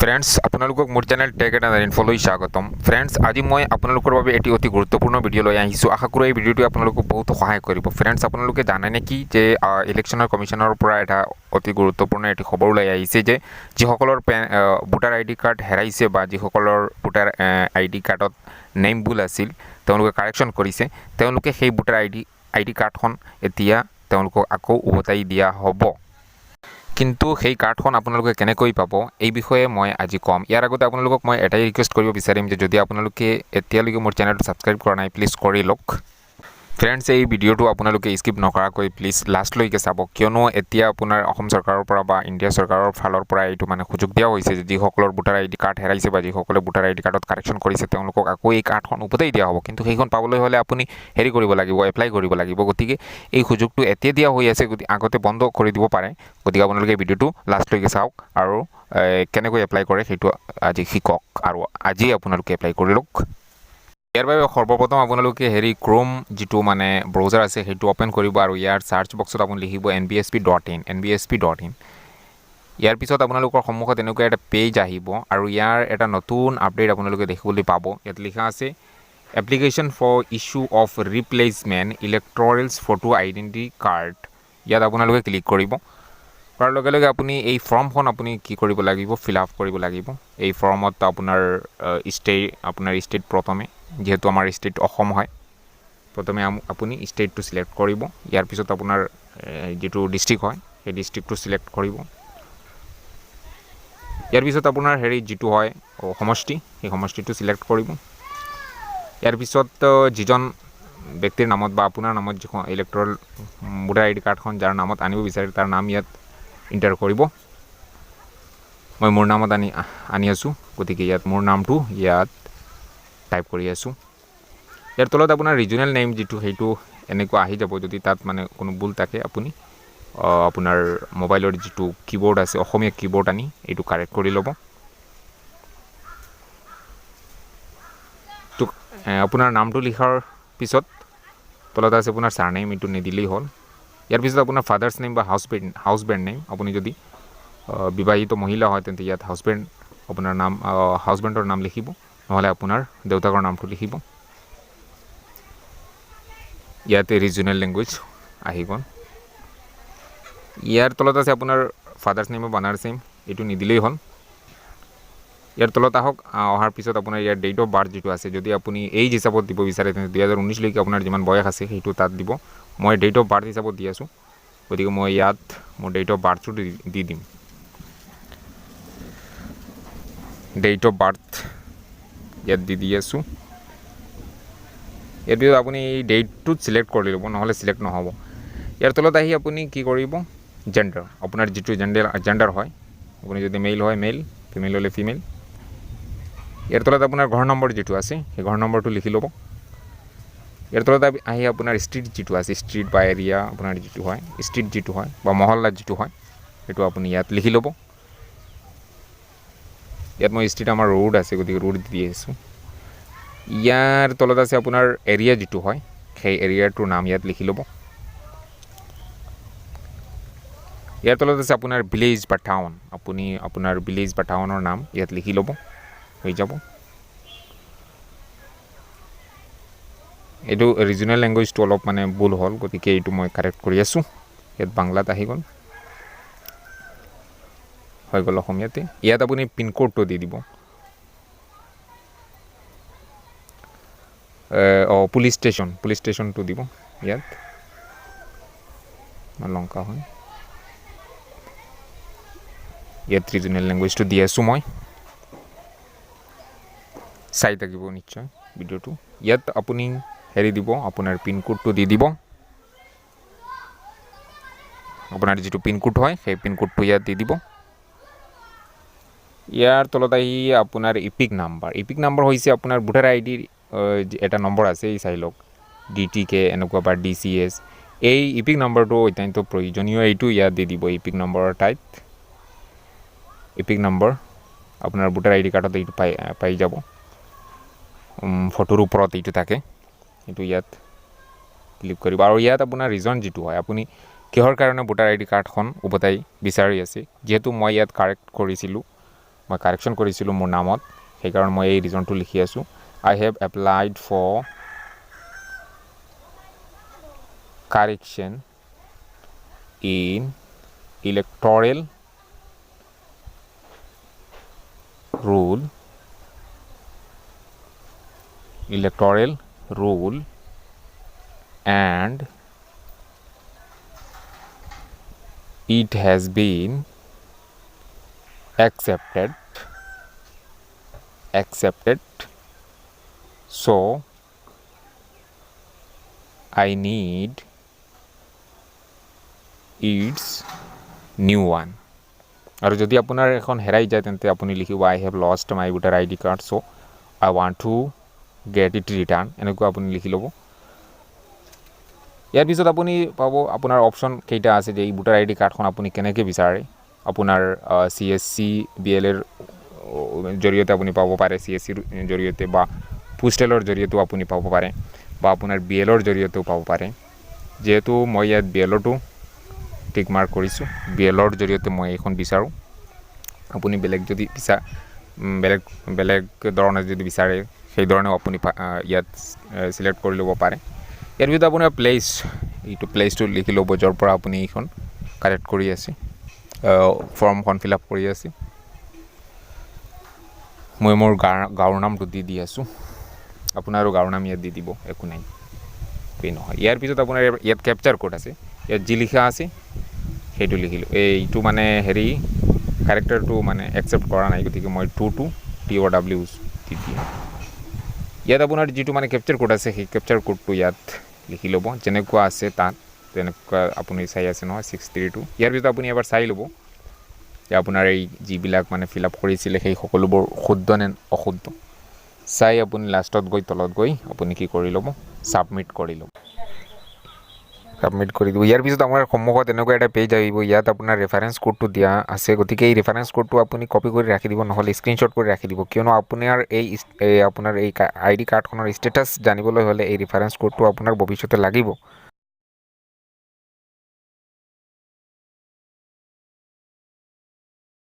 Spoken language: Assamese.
ফ্ৰেণ্ডছ, আপোনালোকক মোৰ চেনেল টেক এণ্ড ইনফলৈ স্বাগতম। ফ্ৰেণ্ডছ, আজি মই আপোনালোকৰ বাবে এটি অতি গুৰুত্বপূৰ্ণ ভিডিঅ' লৈ আহিছোঁ। আশা কৰোঁ এই ভিডিঅ'টোৱে আপোনালোকক বহুত সহায় কৰিব। ফ্ৰেণ্ডছ, আপোনালোকে জানে নেকি যে ইলেকশ্যনৰ কমিশ্যনৰ পৰা এটা অতি গুৰুত্বপূৰ্ণ এটি খবৰ ওলাই আহিছে যে যিসকলৰ ভোটাৰ আই ডি কাৰ্ড হেৰাইছে বা যিসকলৰ ভোটাৰ আই ডি কাৰ্ডত নেম ভুল আছিল, তেওঁলোকে কাৰেকশ্যন কৰিছে, তেওঁলোকে সেই ভোটাৰ আই ডি কাৰ্ডখন এতিয়া তেওঁলোকক আকৌ উভতাই দিয়া হ'ব। কিন্তু সেই কাৰ্ডখন আপোনালোকে কেনেকৈ পাব, এই বিষয়ে মই আজি ক'ম। ইয়াৰ আগতে আপোনালোকক মই এটাই ৰিকুৱেষ্ট কৰিব বিচাৰিম যে যদি আপোনালোকে এতিয়ালৈকে মোৰ চেনেলটো ছাবস্ক্ৰাইব কৰা নাই, প্লিজ কৰি লওক। ফ্ৰেণ্ডছ, এই ভিডিঅ'টো আপোনালোকে স্কিপ নকৰাকৈ প্লিজ লাষ্টলৈকে চাব, কিয়নো এতিয়া আপোনাৰ অসম চৰকাৰৰ পৰা বা ইণ্ডিয়া চৰকাৰৰ ফালৰ পৰা এইটো মানে সুযোগ দিয়া হৈছে যে যিসকলৰ ভোটাৰ আই ডি কাৰ্ড হেৰাইছে বা যিসকলে ভোটাৰ আই ডি কাৰ্ডত কাৰেকশ্যন কৰিছে, তেওঁলোকক আকৌ এই কাৰ্ডখন উভতাই দিয়া হ'ব। কিন্তু সেইখন পাবলৈ হ'লে আপুনি হেৰি কৰিব লাগিব, এপ্লাই কৰিব লাগিব। গতিকে এই সুযোগটো এতিয়া দিয়া হৈ আছে, গতিকে আগতে বন্ধ কৰি দিব পাৰে। গতিকে আপোনালোকে ভিডিঅ'টো লাষ্টলৈকে চাওক আৰু কেনেকৈ এপ্লাই কৰে সেইটো আজি শিকক আৰু আজিয়ে আপোনালোকে এপ্লাই কৰি লওক। ইয়াৰ বাবে সৰ্বপ্ৰথম আপোনালোকে হেৰি ক্ৰ'ম যিটো মানে ব্ৰাউজাৰ আছে, সেইটো অ'পেন কৰিব আৰু ইয়াৰ চাৰ্চ বক্সত আপুনি লিখিব nbsp.in, nbsp.in। ইয়াৰ পিছত আপোনালোকৰ সন্মুখত এনেকুৱা এটা পেজ আহিব আৰু ইয়াৰ এটা নতুন আপডেট আপোনালোকে দেখিবলৈ পাব। ইয়াত লিখা আছে "Application for issue of replacement electorals photo identity card"। ইয়াত আপোনালোকে ক্লিক কৰিব। কৰাৰ লগে লগে আপুনি এই ফৰ্মখন আপুনি কি কৰিব লাগিব, ফিল আপ কৰিব লাগিব। এই ফৰ্মত আপোনাৰ ষ্টেট প্ৰথমে, যিহেতু আমাৰ ষ্টেট অসম হয়, প্ৰথমে আপুনি ষ্টেটটো চিলেক্ট কৰিব। ইয়াৰ পিছত আপোনাৰ যিটো ডিষ্ট্ৰিক্ট হয়, সেই ডিষ্ট্ৰিক্টটো চিলেক্ট কৰিব। ইয়াৰ পিছত আপোনাৰ হেৰি যিটো হয় সমষ্টি, সেই সমষ্টিটো চিলেক্ট কৰিব। ইয়াৰ পিছত যিজন ব্যক্তিৰ নামত বা আপোনাৰ নামত যিখন ইলেক্ট্ৰল ভোটাৰ আই ডি কাৰ্ডখন যাৰ নামত আনিব বিচাৰে, তাৰ নাম ইয়াত এণ্টাৰ কৰিব। মই মোৰ নামত আনি আনি আছোঁ, গতিকে ইয়াত মোৰ নামটো ইয়াত টাইপ কৰি আছোঁ। ইয়াৰ তলত আপোনাৰ ৰিজনেল নেম যিটো, সেইটো এনেকুৱা আহি যাব। যদি তাত মানে কোনো ভুল থাকে, আপুনি আপোনাৰ মোবাইলৰ যিটো কীবৰ্ড আছে, অসমীয়া কীবৰ্ড আনি এইটো কাৰেক্ট কৰি ল'ব। তো আপোনাৰ নামটো লিখাৰ পিছত তলত আছে আপোনাৰ চাৰনেম, এইটো নিদিলেই হ'ল। ইয়াৰ পিছত আপোনাৰ ফাদাৰ্ছ নেম বা হাউচবেণ্ড নেম। আপুনি যদি বিবাহিত মহিলা হয়, তেন্তে ইয়াত হাউচবেণ্ড আপোনাৰ নাম, হাউচবেণ্ডৰ নাম লিখিব, নহ'লে আপোনাৰ দেউতাকৰ নামটো লিখিব। ইয়াতে ৰিজনেল লেংগুৱেজ আহি গ'ল। ইয়াৰ তলত আছে আপোনাৰ ফাদাৰ্ছ নেম বা মাদাৰ্ছ নেম, এইটো নিদিলেই হ'ল। ইয়াৰ তলত আহক। অহাৰ পিছত আপোনাৰ ইয়াৰ ডেট অফ বাৰ্থ যিটো আছে, যদি আপুনি এইজ হিচাপত দিব বিচাৰে, তেন্তে 2019লৈকে আপোনাৰ যিমান বয়স আছে, সেইটো তাত দিব। মই ডেট অফ বাৰ্থ হিচাপত দি আছোঁ, গতিকে মই ইয়াত মোৰ ডেট অফ বাৰ্থটো দি দিম। ডেট অফ বাৰ্থ ইয়াত দি দি আছোঁ। ইয়াৰ পিছত আপুনি এই ডেটটোত চিলেক্ট কৰি ল'ব, নহ'লে চিলেক্ট নহ'ব। ইয়াৰ তলত আহি আপুনি কি কৰিব, জেণ্ডাৰ, আপোনাৰ যিটো জেণ্ডাৰ হয়, আপুনি যদি মেইল হয় মেইল, ফিমেল হ'লে ফিমেল। ইয়াৰ তলত আপোনাৰ ঘৰ নম্বৰ যিটো আছে, সেই ঘৰ নম্বৰটো লিখি ল'ব। ইয়াৰ তলত আহি আপোনাৰ ষ্ট্ৰীট যিটো আছে, ষ্ট্ৰীট বা এৰিয়া আপোনাৰ যিটো হয়, ষ্ট্ৰীট যিটো হয় বা মহল্লা যিটো হয়, সেইটো আপুনি ইয়াত লিখি ল'ব। ইয়াত মই ষ্ট্ৰীট, আমাৰ ৰোড আছে, গতিকে ৰোড দি আছোঁ। ইয়াৰ তলত আছে আপোনাৰ এৰিয়া যিটো হয়, সেই এৰিয়াটোৰ নাম ইয়াত লিখি ল'ব। ইয়াৰ তলত আছে আপোনাৰ ভিলেজ বা টাউন, আপুনি আপোনাৰ ভিলেজ বা টাউনৰ নাম ইয়াত লিখি ল'ব, হৈ যাব। এইটো ৰিজনেল লেংগুৱেজটো অলপ মানে ভুল হ'ল, গতিকে এইটো মই কাৰেক্ট কৰি আছোঁ। ইয়াত বাংলাত আহি গ'ল, হৈ গ'ল অসমীয়াতে। ইয়াত আপুনি পিনক'ডটো দি দিব। অঁ, পুলিচ ষ্টেচন, পুলিচ ষ্টেচনটো দিব ইয়াত, লংকা হয়। ইয়াত ৰিজনেল লেংগুৱেজটো দি আছোঁ মই, চাই থাকিব নিশ্চয় ভিডিঅ'টো। ইয়াত আপুনি হেৰি দিব, আপোনাৰ পিনক'ডটো দি দিব। আপোনাৰ যিটো পিনক'ড হয়, সেই পিনক'ডটো ইয়াত দি দিব। ইয়াৰ তলত আহি আপোনাৰ ইপিক নাম্বাৰ। ইপিক নাম্বাৰ হৈছে আপোনাৰ ভোটাৰ আই ডিৰ এটা নম্বৰ আছে, এই চাই লওক, ডিটিকে এনেকুৱা বা ডিচিএছ। এই ইপিক নম্বৰটো অত্যন্ত প্ৰয়োজনীয়, এইটো ইয়াত দি দিব ইপিক নম্বৰৰ ঠাইত। ইপিক নম্বৰ আপোনাৰ ভোটাৰ আই ডি কাৰ্ডত এইটো পাই পাই যাব, ফটোৰ ওপৰত এইটো থাকে। এইটো ইয়াত ক্লিক কৰিব আৰু ইয়াত আপোনাৰ ৰিজন যিটো হয়, আপুনি কিহৰ কাৰণে ভোটাৰ আই ডি কাৰ্ডখন উভতাই বিচাৰি আছে। যিহেতু মই ইয়াত কাৰেক্ট কৰিছিলোঁ মই কাৰেকশ্যন কৰিছিলোঁ মোৰ নামত, সেইকাৰণে মই এই ৰিজনটো লিখি আছোঁ। I have applied for correction in electoral roll electoral roll and it has been accepted, so I need its new one. আৰু যদি আপোনাৰ এখন হেৰাই যায়, তেন্তে আপুনি লিখিব "I have lost my voter ID card, so I want to get it return." এনেকুৱা আপুনি লিখি ল'ব। ইয়াৰ পিছত আপুনি পাব আপোনাৰ অপশ্যন কেইটা আছে যে এই ভোটাৰ আই ডি কাৰ্ডখন আপুনি কেনেকৈ বিচাৰে। আপোনাৰ C S C, B L R জৰিয়তে আপুনি পাব পাৰে, চি এছ চিৰ জৰিয়তে বা পোষ্টেলৰ জৰিয়তেও আপুনি পাব পাৰে বা আপোনাৰ বি এলৰ জৰিয়তেও পাব পাৰে। যিহেতু মই ইয়াত বি এলতো টিক মাৰ্ক কৰিছোঁ, বি এলৰ জৰিয়তে মই এইখন বিচাৰোঁ। আপুনি বেলেগ যদি বেলেগ বেলেগ ধৰণে যদি বিচাৰে, সেই ধৰণেও আপুনি ইয়াত চিলেক্ট কৰি ল'ব পাৰে। ইয়াৰ ভিতৰত আপোনাৰ প্লেচ, এইটো প্লেচটো লিখি ল'ব য'ৰ পৰা আপুনি এইখন কালেক্ট কৰি আছে, ফৰ্মখন ফিল আপ কৰি আছে। মই মোৰ গাঁৱৰ নামটো দি দি আছোঁ, আপোনাৰো গাঁৱৰ নাম ইয়াত দি দিব, একো নাই, একোৱেই নহয়। ইয়াৰ পিছত আপোনাৰ ইয়াত কেপচাৰ কোড আছে। ইয়াত যি লিখা আছে সেইটো লিখিলোঁ। এইটো মানে হেৰি কেৰেক্টাৰটো মানে একচেপ্ট কৰা নাই, গতিকে মই টু টু টি অ' ডাব্লিউ দি দিম। ইয়াত আপোনাৰ যিটো মানে কেপচাৰ কোড আছে, সেই কেপচাৰ কোডটো ইয়াত লিখি ল'ব, যেনেকুৱা আছে তাত তেনেকুৱা। আপুনি চাই আছে নহয়, 632। ইয়াৰ পিছত আপুনি এবাৰ চাই ল'ব যে আপোনাৰ এই যিবিলাক মানে ফিল আপ কৰিছিলে, সেই সকলোবোৰ শুদ্ধ নে অশুদ্ধ। চাই আপুনি লাষ্টত গৈ, তলত গৈ আপুনি কি কৰি ল'ব? ছাবমিট কৰি ল'ব, ছাবমিট কৰি দিব। ইয়াৰ পিছত আমাৰ সন্মুখত এনেকুৱা এটা পেজ আহিব। ইয়াত আপোনাৰ ৰেফাৰেঞ্চ কোডটো দিয়া আছে। গতিকে এই ৰেফাৰেঞ্চ কোডটো আপুনি কপি কৰি ৰাখি দিব, নহ'লে স্ক্ৰীনশ্বট কৰি ৰাখি দিব। কিয়নো আপোনাৰ এই আই ডি কাৰ্ডখনৰ ষ্টেটাছ জানিবলৈ হ'লে এই ৰেফাৰেঞ্চ কোডটো আপোনাৰ ভৱিষ্যতে লাগিব।